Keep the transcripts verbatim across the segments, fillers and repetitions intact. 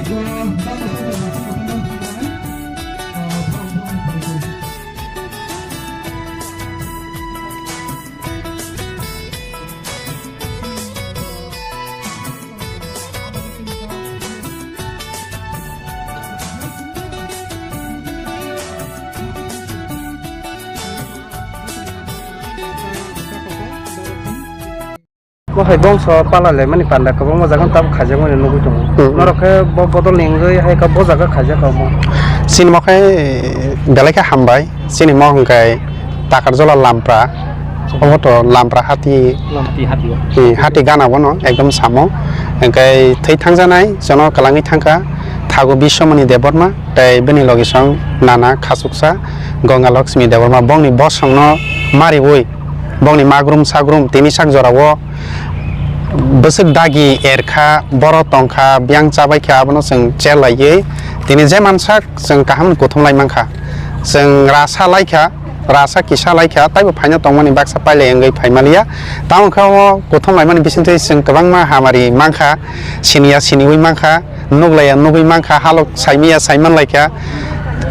Bo hai bongso pala le mani panda kwbangma jaga tabuk khaijakmani nugwi tongo. Hmm. Norok khe bo bodol ni wngwi hai khe bo jaga khaijak omo. Chini mo khe belai khe hambai. Chini mo hwnkhe Takarjala Lampra. Obo to Lampra hati. Lampra hati o. Hmm, hati gana bono ekdom samo. Hwnkhe thwi thangjanai jono kwlangwi thangkha Thago Biswamani Debbarma tei bini logisong nana khachuksa Ganga Lakshmi Debbarma bongni bosongno mariwi bongni magrum sagrum tini sak jorao bwswk dagi erkha, borok tongkha, biyang chabaikha, abono chwng chel laiwi tini je mansak chwng kaham kuthum lai mankha. Chwng rasa laikha, rasa kisa laikha, taibo phaina tongmani baksa pailai wngwi phaimaliya. Tamo khe o kuthum laimani bisingtwi chwng kwbangma hamari mankha, siniya siniwi mankha. Nuklaiya nugwi mankha, halok saimaya saimanlaikha.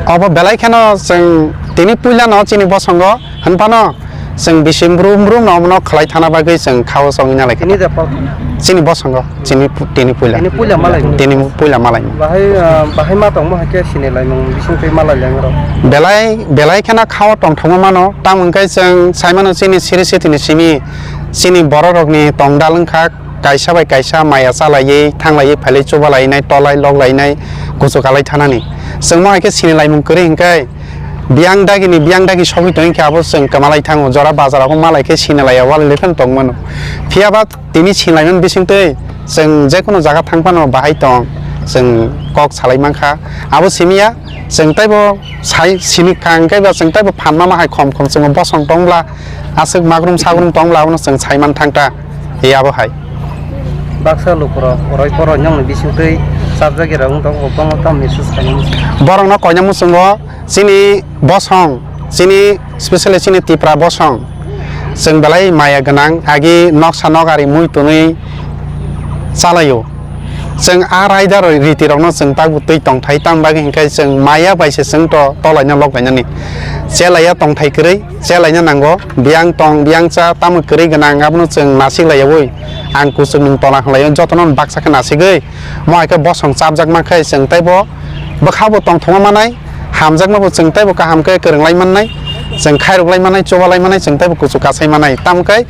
Obo belai kheno chwng tini puilano chini bosongo hinphano chwng bising brum brum no omono khlai thana bagwi chwng khao chongwi nalaikha. Tini da pal. Chini bosongo, chini pu-, tini puila. Tini puila malai. Tini puila malai. Bahai, ah, bahai ma tongmo hai khe sini laimung bising twi malai lai rok. Belai, belai kheno khao tongthokma mano, tamo hwnkhe chwng saimano chini siri sitini simi, chini borok rokni tongdal wngkha. Kaisa bai kaisa maya chalaiwi, thanglaiwi, phailai, chubalainai, tolai, loklainai, kuchuk alai thanani. Chwngmo hai khe sini laimung kwrwi hwnkhe, biyang dagini biyang dagi sogwi tongwi khe abo chwng kwmalai thango, jora bazar abo malai khe sini laiya, walai lai phano tong mano. Phiya ba tini sini laimani bisingtwi chwng jekunu jaga thang phano bahai tong, chwng kok salai mankha. Abo simi ya, chwng taibo sai sini kha hwnkhe ba chwng taibo phan mama hai khom khom chwngbo bosong tong bla, aswk magrum sagrum tong bla, abono chwng sai man thang ta. Yabo hai. Baksa lukurok oroi poroi nokni bisingtwi chapjak rok wng tongo, bono tamo message khainani. Borokno koina muchungo chini bosong, chini specially chini Tipra bosong, chwng belai maya gwnang, agi noksa nok ari mui twnwi chalaio. Chwng a raida roi riti rokno chwng tabuk twi tongthai, tamo bagwi hinkhe chwng maya bai se chwng to tolaina loklainani. Chelaiya tongthai kwrwi, chelaina nango, biyang tong, biyang cha, tamo kwrwi gwnang, abono chwng nasik laiyaui. Ang kuchuk nwng tola hwnlaio, jotono baksa khe nasigwi, mo hai khe bosong chapjak mankhe chwng teibo bwkhabo tongthokma manai, hamjakmabo chwng teibo kaham khe kwrwnglai mannai, chwng khairok lai mannai, chuba lai mannai, chwng teibo kuchuk kasai mannai. Tamo khe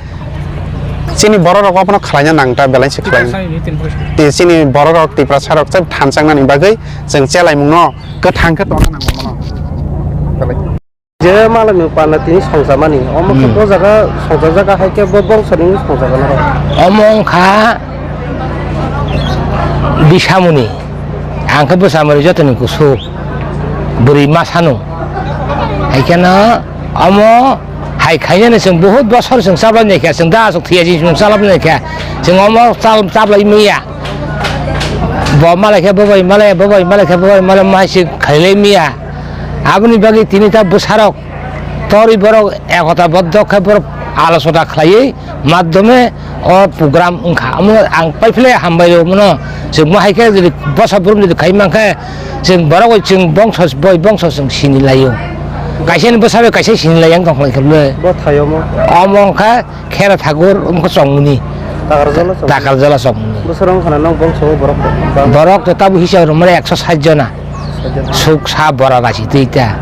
chini borok rok abono khlaina nang ta, belai se khlai. Tiprasa ni tin phaisa. Ti chini borok rok, Tiprasa rok, chai thansa wngnani bagwi chwng chelaimung no kwthang khe tongna nango bono. Belai. Je malai ni panda tini songcha mani, omo khe Hmm. bo jaga songcha jaga hai khe bo bongso ni songcha jaga no. Omo wngkha Bisamuni, ang khe bwsa mari jotoni kusu, bwrwi ma sanu. Hai kheno omo hai khainani chwng buhut bosor chwng chaplai nai kha, chwng da aswk thwiya chwng chaplai nai kha, chwng omo chal-, chaplai manya. Bo malai khe, bo bai malai, bo bai malai khe, bo bai malai ma hai se khailai manya. Aboni bagwi tini ta bwsarok torwi borok ekota boddo khe borok alochona khlaiwi madhyome o program wngkha. Omo ang paiphle hambai rw mano, chwng mo hai khe jodi bwsa brum jodi khai mankhe, chwng borok bai chwng bongso, boi bongso chwng sini laio. Kaisa ni bwsa bai kaisa sini lai yang tong khlai khe bwle. Bo thaio mo. Omo wngkha Khera Thakur wngkha chongmani. Takarjala chongmani. Takarjala chongmani. Bwsarok wngkha na nang bongso borok bang. Borok to tabuk hisab rwmani ekso sait jona. Sait jona. Suk sa borok asi twi ta.